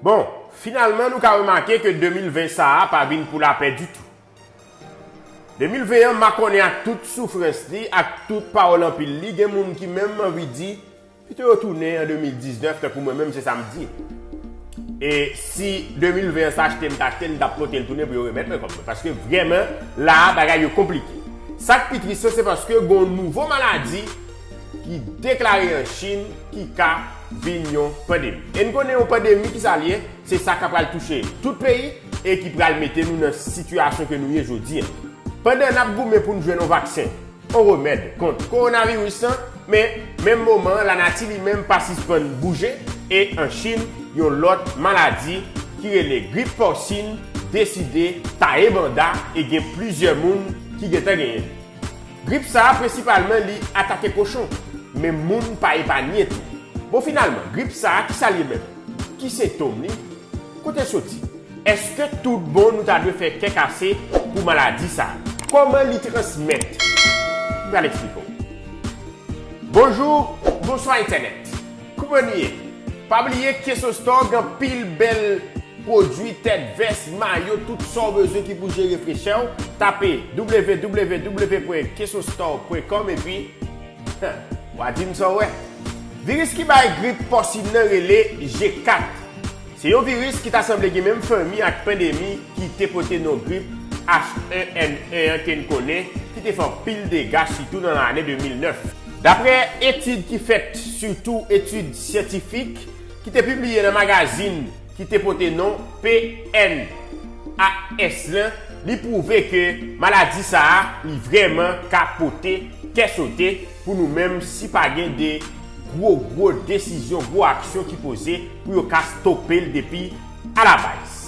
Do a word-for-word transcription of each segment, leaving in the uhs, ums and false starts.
Bon, finalman, nou ka remake ke de mil ven sa a pa vin pou lapè ditou. De mil ven an makonnen ak tout soufrans li, ak tout pawòl anpil li, gen moun ki menm anvi di, pito yo tounen an de mil diznèf, tankou mwen menm, se sa m di. E si de mil ven an sa achte m ta achte l, m t ap pote l tounen pou yo remèt mwen kòb mwen. Paske vrèman, la a, bagay yo konplike. Sa k pi tris lan, se paske gen yon nouvo maladi ki deklare an Chin ki ka vin yon pandemi. E n konnen yon pandemi ki sa l ye, se sa k ap pral touche tout peyi e ki pral mete nou nan sitiyasyon ke nou ye jodi a. Pandan n ap goumen pou n jwenn yon vaksen, yon remèd kont kowonaviris lan, men menm moman an, lanati li menm pa sispann bouje, e an Chin, yon lòt maladi ki rele grip pòsin deside taye banda e gen plizyè moun ki gentan genyen li. Grip sa a, prensipalman, li atake kochon, men moun pa epanye tou. Bon, finalman, grip sa a, ki sa l ye menm? Ki sentòm li? Kote l soti? Èske tout bon nou ta dwe fè kè kase pou maladi sa a? Kòman li transmèt? M pral eksplike w. Bonjou, bonswa entènèt. Kouman nou ye? Pa bliye Keso Store gen anpil bèl pwodui, tèt, vès, mayo, tout sa w bezwen ki pou jere frechè w. Tape w w w pwen keso store pwen kòm epi, w a di m sa w wè. Viris ki bay grip pòsin nan rele G kat. Se yon viris ki ta sanble gen menm fanmi ak pandemi ki te pote non grip H en N en an ke n konnen, ki te fè anpil dega, sitou nan lane de mil nèf. Daprè etid ki fèt, sitou etid syantifik, ki te pibliye nan magazin ki te pote non P N A S lan, li pwouve ke maladi sa a, li vrèman ka pote kè sote pou nou menm si pa gen de gwo, gwo desizyon, gwo aksyon ki poze pou yo ka stope l depi alabaz.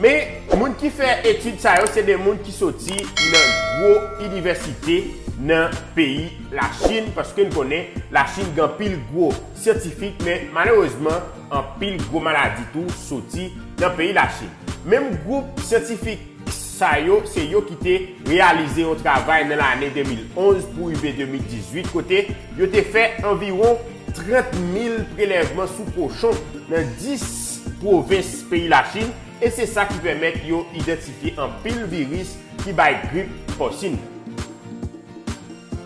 Men, moun ki fè etid sa yo, se de moun ki soti nan gwo inivèsite nan peyi Lachin, paske n konnen Lachin gen anpil gwo syantifik, men malerezman, anpil gwo maladi tou soti nan peyi Lachin. Menm gwoup syantifik sa yo, se yo ki te reyalize yon travay nan lane de mil onz pou rive de mil dizuit, kote yo te fè anviwon trant mil prelèvman sou kochon nan dis pwovens peyi Lachin, e se sa ki pèmèt yo idantifye anpil viris ki bay grip pòsin.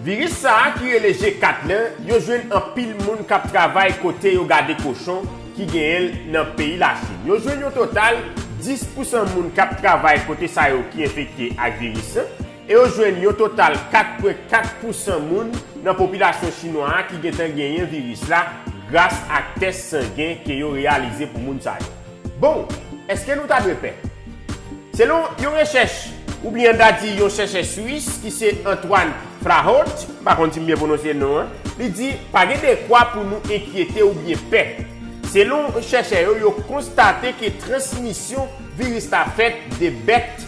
Viris sa a ki rele G kat lan, yo jwenn anpil moun k ap travay kote yo gade kochon ki genyen l nan peyi Lachin. Yo jwenn yon total dis pousan moun k ap travay kote sa yo ki enfekte ak viris lan, e yo jwenn yon total kat pwen kat pousan moun nan popilasyon chinwa a ki gentan genyen viris la gras ak tès sangen ke yo reyalize pou moun sa yo. Bon, èske nou ta dwe pè? Selon yon rechèch, oubyen n ta di yon chèchè swis ki se Antoine Flahaut, m pa konn si m byen pwononse non an, li di pa gen dekwa pou nou enkyete oubyen pè. Selon chèchè yo, yo konstate ke transmisyon viris la fèt de bèt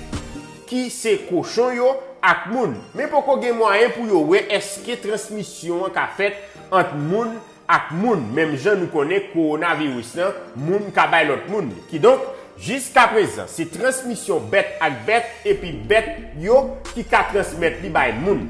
ki se kochon yo ak moun. Men poko gen mwayen pou yo wè èske transmisyon an ka fèt ant moun ak moun, menm jan nou konnen kowonaviris lan, moun ka bay lòt moun. Kidonk, jiskaprezan, se transmisyon bèt ak bèt epi bèt yo ki ka transmèt li bay moun.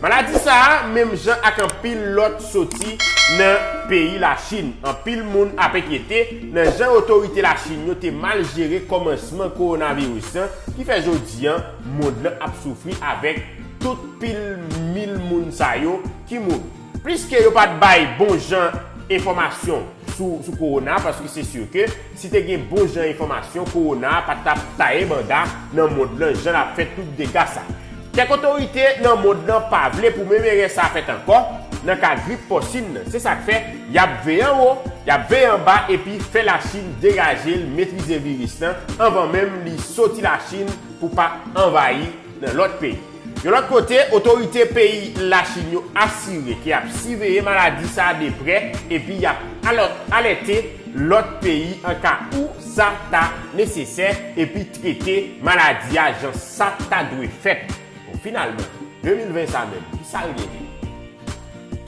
Maladi sa a, menm jan ak anpil lòt soti nan peyi Lachin, anpil moun ap enkyete nan jan otorite Lachin yo te mal jere kòmansman kowonaviris lan, ki fè jodi a, mond lan ap soufri avèk tout pil mil moun sa yo ki mouri. Pliske yo pa t bay bon jan enfòmasyon sou, sou kowona, paske se si ke si te gen bon jan enfòmasyon, kowona a pa t ap taye banda nan mond lan jan l ap fè tout dega sa. Kèk otorite nan mond lan pa vle pou menm erè sa fèt ankò nan ka grip pòsin nan. Se sa k fè y ap veye anwo, y ap veye anba epi fè Lachin degaje l, metrize viris lan anvan menm li soti Lachin pou pa anvayi nan lòt peyi. Yon lòt kote, otorite peyi Lachin yo asire ke y ap siveye maladi sa a de prè epi y ap alò-, alète lòt peyi an ka ou sa ta nesesè epi trete maladi a jan sa ta dwe fèt. Bon, finalman, de mil ven sa menm, kisa l genyen?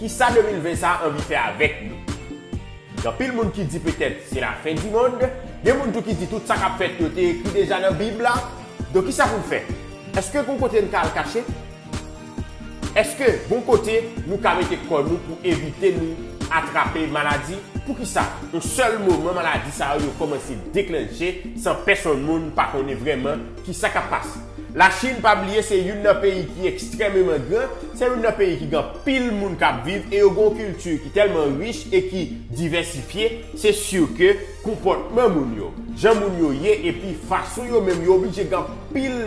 Kisa de mil ven sa anvi fè avèk nou? Gen anpil moun ki di petèt se lafen di mond, gen moun tou ki di tout sa k ap fèt yo te ekri deja nan Bib la. Donk kisa pou n fè? Èske gon kote n ka al kache? Èske gon kote nou ka mete kò nou pou evite nou atrape maladi? Poukisa yon sèl moman maladi sa yo, yo kòmanse deklanche san pèsonn moun pa konnen vrèman kisa k ap pase? Lachin, pa bliye, se youn nan peyi ki ekstrèmeman gran, se youn nan peyi ki gen anpil moun k ap viv e yo gen yon kilti ki tèlman rich e ki divèsifye. Se si ke konpòtman moun yo, jan moun yo ye epi fason yo menm yo oblije gen anpil,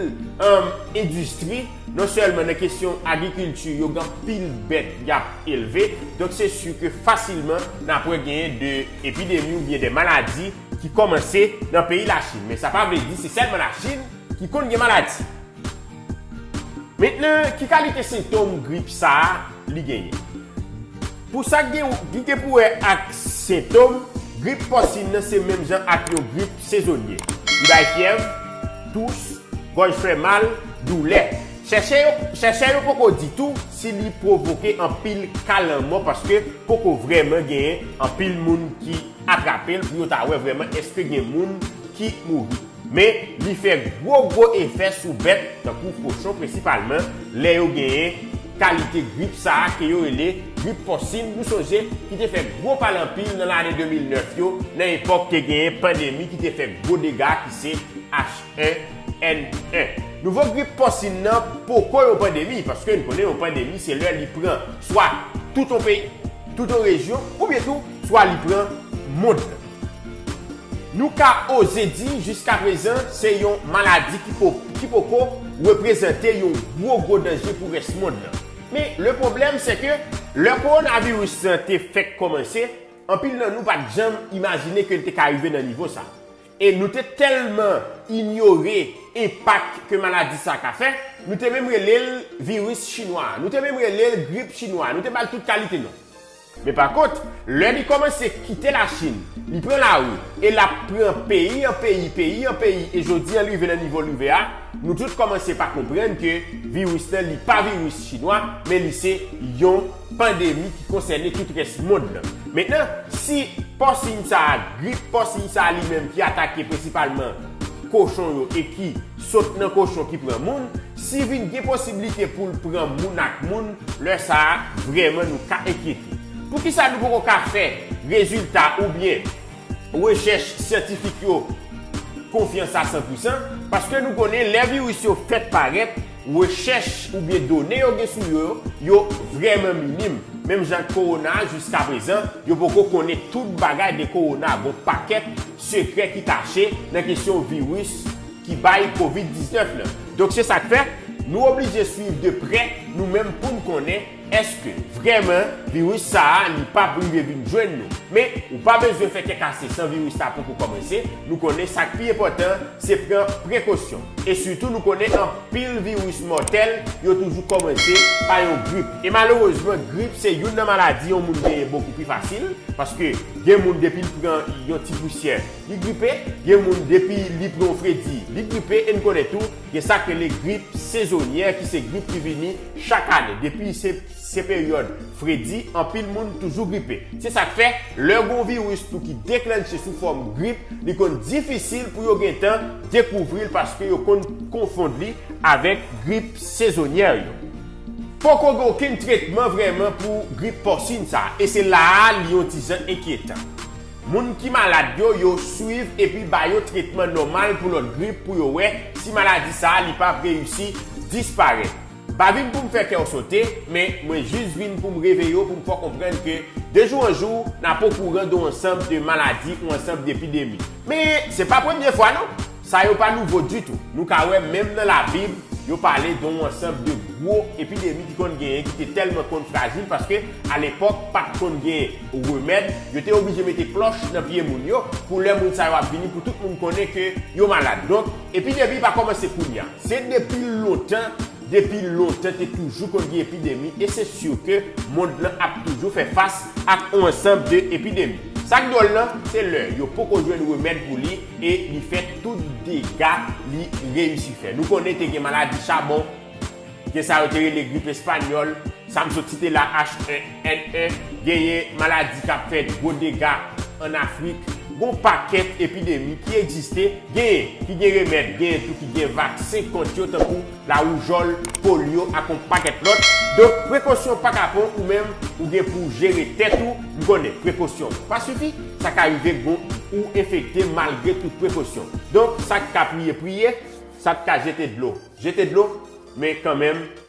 um, endistri, non sèlman nan kesyon agrikilti, yo gen anpil bèt y ap elve. Donk, se si ke fasilman n ap wè genyen de epidemi oubyen de maladi ki kòmanse nan peyi Lachin. Men sa pa vle di se sèlman Lachin ki konn gen maladi. Mentnan, ki kalite sentòm grip sa a li genyen? Pou sa k gen, ki gen pou wè ak sentòm, grip pòsin nan se menm jan ak yon grip sezonye. Li bay fyèv, tous, gòj fè mal, doulè. Chèchè yo, chèchè yo poko di tou si li pwovoke anpil ka lanmò, paske poko vrèman genyen anpil moun ki atrape l pou yo ta wè vrèman èske gen moun ki mouri. Men li fè gwo gwo efè sou bèt, tankou kochon prensipalman, lè yo genyen kalite grip sa a ke yo rele grip pòsin. Nou sonje ki te fè gwo pale anpil nan lane de mil nèf yo, nan epòk te genyen pandemi ki te fè gwo dega, ki se H en N en. Nouvo grip pòsin nan poko yon pandemi, paske n konnen yon pandemi se lè li pran swa tout yon peyi, tout yon rejyon, oubyen tou swa li pran mond lan. Nou ka oze di, jiskaprezan, se yon maladi ki po-, ki poko reprezante yon gwo gwo danje pou rès mond lan. Men, le pwoblèm, se ke lè kowonaviris lan te fèk kòmanse, anpil nan nou pa t janm imajine ke l te ka rive nan nivo sa. E nou te tèlman inyore enpak ke maladi sa ka fè, nou te menm rele l viris chinwa, nou te menm rele l grip chinwa, nou te ba l tout kalite non. Men pa kont, lè li kòmanse kite Lachin, li pran lari, e l ap pran peyi an peyi, peyi an peyi, e jodi a l rive nan nivo l rive a, nou tout kòmanse pa konprann ke viris lan, li pa viris chinwa, men li se yon pandemi ki konsène tout rès mond lan. Mentnan, si pòsin sa a, grip pòsin sa a li menm ki atake prensipalman kochon yo e ki sot nan kochon ki pran moun, si vin gen posiblite pou l pran moun ak moun, lè sa a, vrèman nou ka enkyete. Poukisa nou poko ka fè rezilta oubyen rechèch syantifik yo konfyans a san pou san? Paske nou konnen lè viris yo fèk parèt, rechèch oubyen done yo gen sou yo, yo vrèman minim. Menm jan ak kowona, jiskaprezan, yo poko konnen tout bagay de kowona. Gon pakèt sekrè ki kache nan kesyon viris ki bay kovid diznèf lan. Donk, se sa k fè, nou oblije swiv de prè, nou menm, pou n konnen èske vrèman viris sa a, li p ap rive vin jwenn nou. Men, ou pa bezwen fè kè kase san viris la poko kòmanse. Nou konnen sa k pi enpòtan, se pran prekosyon. E sitou, nou konnen anpil viris mòtèl, yo toujou kòmanse pa yon grip. E malerezman, grip se youn nan maladi yon moun genyen bokou pi fasil, paske gen moun depi l pran yon ti pousyè, li gripe, gen moun depi li pran yon fredi, li gripe, e n konnen tou, gen sa k rele grip sezonyè, ki se grip ki vini chak ane. Depi se, se peryòd fredi, anpil moun toujou gripe. Se sa k fè, lè gon viris tou ki deklanche sou fòm grip, li konn difisil pou yo gentan dekouvri l, paske yo konn konfonn li avèk grip sezonyè yo. Poko gen okenn tretman vrèman pou grip pòsin sa a, e se la a li yon ti jan enkyetan. Moun ki malad yo, yo swiv epi ba yo tretman nòmal pou lòt grip pou yo wè si maladi sa a li p ap reyisi disparèt. M pa vin pou m fè kè w sote, men mwen jis vin pou m reveye w, pou m fè w konprann ke de jou an jou, n ap okouran de yon ansanm de maladi, yon ansanm de epidemi. Men se pa premye fwa non. Sa yo pa nouvo ditou. Nou ka wè menm nan Labib, yo pale de yon ansanm de gwo epidemi ki konn genyen, ki te tèlman konn frajil, paske alepòk pa t konn gen remèd, yo te oblije mete klòch nan pye moun yo, pou lè moun sa yo ap vini, pou tout moun konnen ke yo malad. Donk, epidemi pa kòmanse kounye a. Se depi lontan, depi lontan te toujou konn gen epidemi, e se si ke mond lan ap toujou fè fas ak yon ansanm de epidemi. Sa k dwòl lan, se lè yo poko jwenn remèd pou li e li fè tout dega li reyisi fè. Nou konnen te gen maladi chabon, gen sa yo te rele grip espanyòl, sa m sot site la, H en N en, genyen maladi k ap fè gwo dega ann Afrik, Gon pakèt epidemi ki egziste, genyen ki gen remèd, genyen tou ki gen vaksen kont yo, tankou lawoujòl, polyo ak yon pakèt lòt. Donk, prekosyon pa ka pran ou menm, ou gen pou w jere tèt ou. M konnen prekosyon pa sifi, sa ka rive gon ou enfekte malgre tout prekosyon. Donk, sa k ka priye, priye, sa k ka jete dlo, jete dlo, men kanmenm,